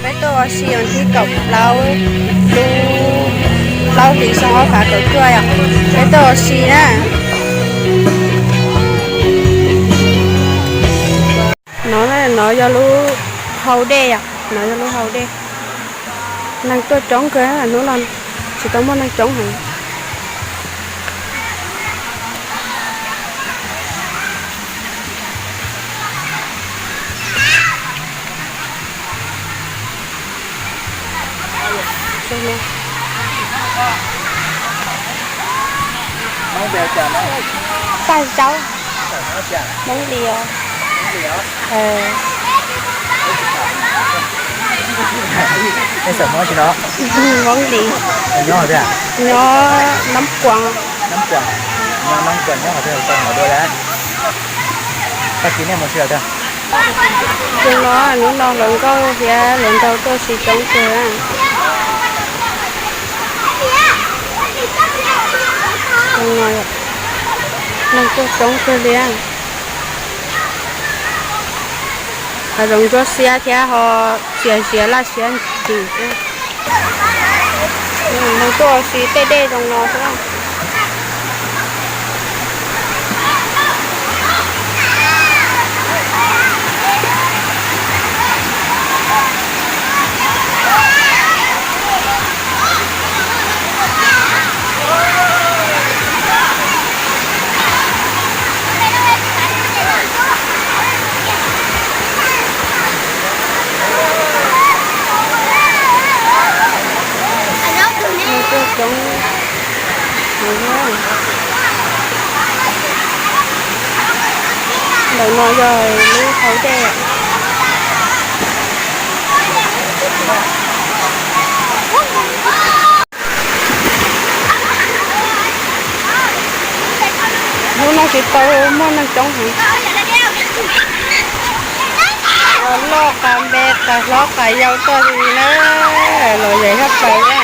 Peb tuaj ua si vas thib kaum plaub, lub plaub hlis xyoo ob phav kaum cuaj yom. Peb tuaj ua si na. No, no yog lub hau dej yom, no yog lub hau dej. Neeg tuaj coob kawg, hnub no tsis tau muaj neeg coob heev. Tag zaub. Hmoob Lis os. Hmoob Lis. Nyob Nab Kuam. Tus no hnub no hluas nkauj thiab hluas nraug tuaj si coob kawg. Neeg tuaj coob kawg li. Hav zoov ntsuab xiab thiab ho txias zias laj siab ntsim xwb. Neeg tuaj ua si tej dej zoo no xwb. Neeg tuaj coob. Ntawm no yog lub hau dej. Hnub no tsis tau muaj neeg coob heev. Loj qas npe qas hlob qas yau tuaj li na, los yam hab plaws na.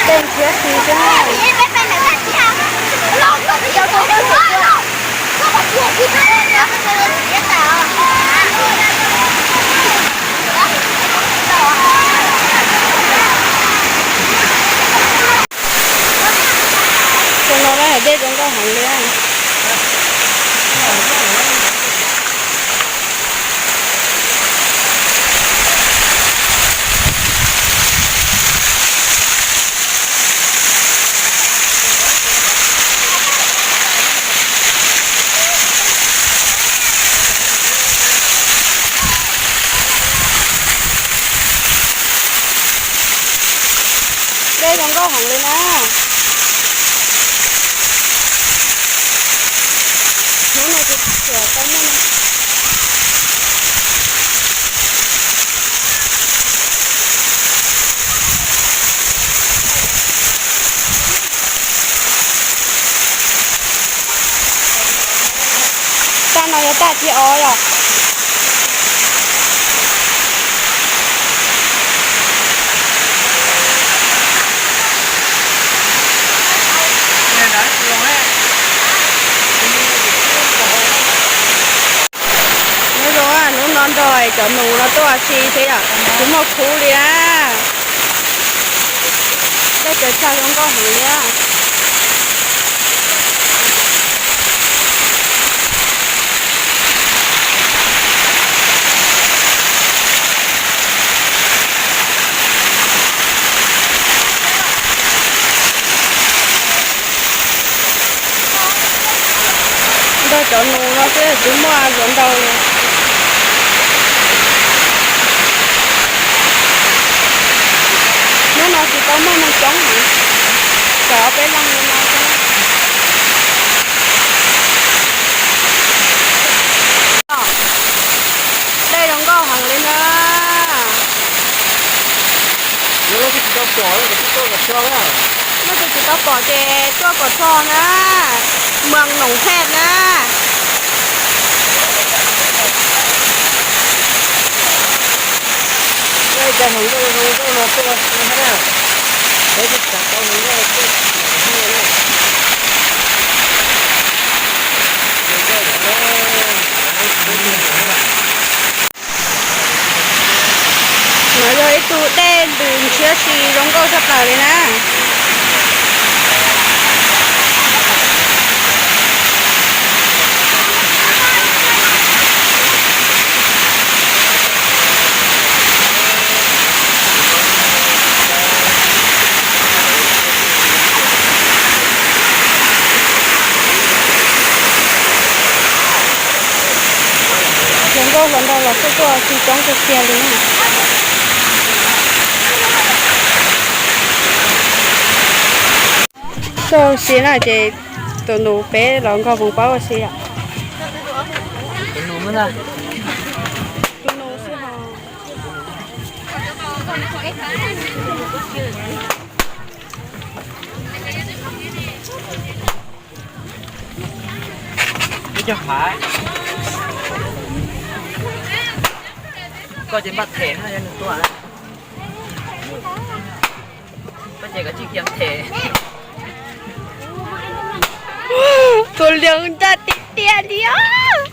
Tej thiab si xwb na. Tus no na dej zoo nkauj heev li. Dej zoo nkauj heev li na. Hnub no tsis tshua tau muaj. Tag no yog tag thib ob yom. Nyob zoo, hnub no nrog cov nus no tuaj ua si thiab yom, tsis muaj khub li na. Dej pes tsawg zoo nkauj heev li. Nrog cov nus no xwb tsis muaj zuav ntau li. Tau muaj neeg coob heev, cov peb leeg li no coob. Dej zoo nkauj heev li na. Leej twg tsis tau pom ces tuaj kom txog na. Mws Noom Hej na. No yog ib tug dej ntws ntshiab si zoo nkauj tshaj plaws li na. Hluas nkauj hluas nraug los kuj tuaj tsis coob tiag tiag li na. Tuaj ua si na ces tus nus peb los nkaug moos paub ua si os. Tus nus xwb os. Ib co hav. Koj ces npaj them no yog nws tuaj. Koj ces koj tsis kiam them. Tus liam ncaj tiag tiag li os.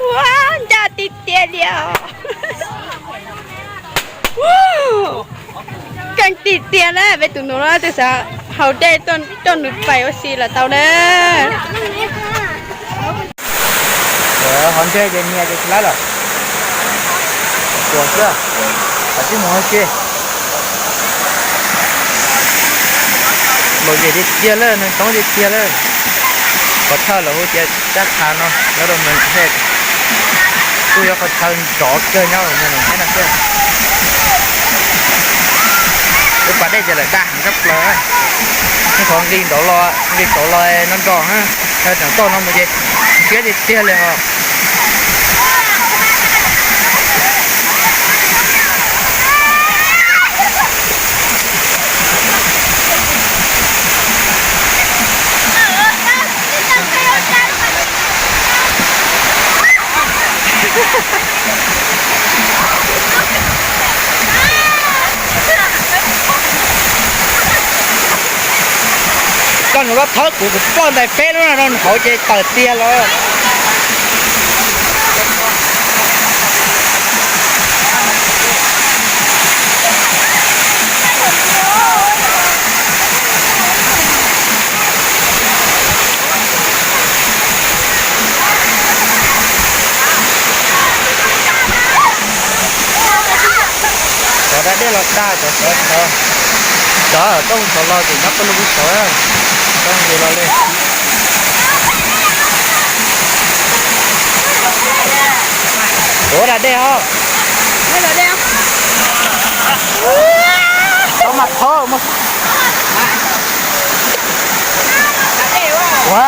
Ua ncaj tiag tiag li os. Keej tiag tiag na, peb tus nus no twb xav haus dej coj nws pais ua si los tau na. Ho ntshe ces nias ces tsis laib lawm. Tuam xwb, kav tsij mus ua si. Lom zem tiag tiag lawm, neeg coob tiag tiag lawm. Qhov chaw lawv hu tias Tsab Qha no, nyob rau Mws Noom Hej. Kuj yog qhov chaw nrov kawg nyob Mws Noom Hej no thiab. Lub pas dej ces lawm daj heev tshaj plaws. Yeej qhov nqis nraud los, nqis saud los no nrog, tseem toj no mus ces ntshiab tiag tiag li os. Koj nus koj thawb kuv, kuv ploj ntais peb lub no rau nws hauv ces tawm tiag los. Cov da dej los dag cov sawv ntawd. Cov tuaj hu xov los ces nyob pawg lug hu xov, tau hu los li. Ua da dej os. Tau mas thov ua.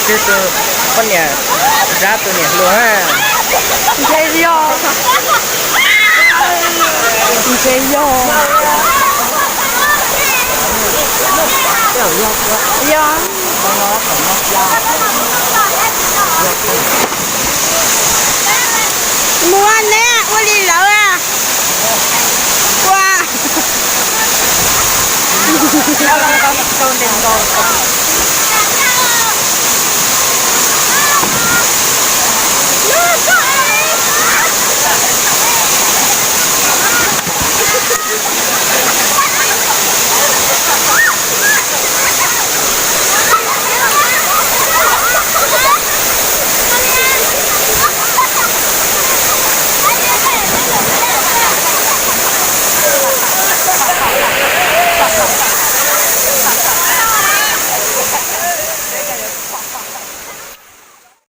Tus poj niam zab tus niam hluas. Ntshe yog, ntshe yog, yog. Muab neb ua li lawv a. Ua, tau ntes nkaus.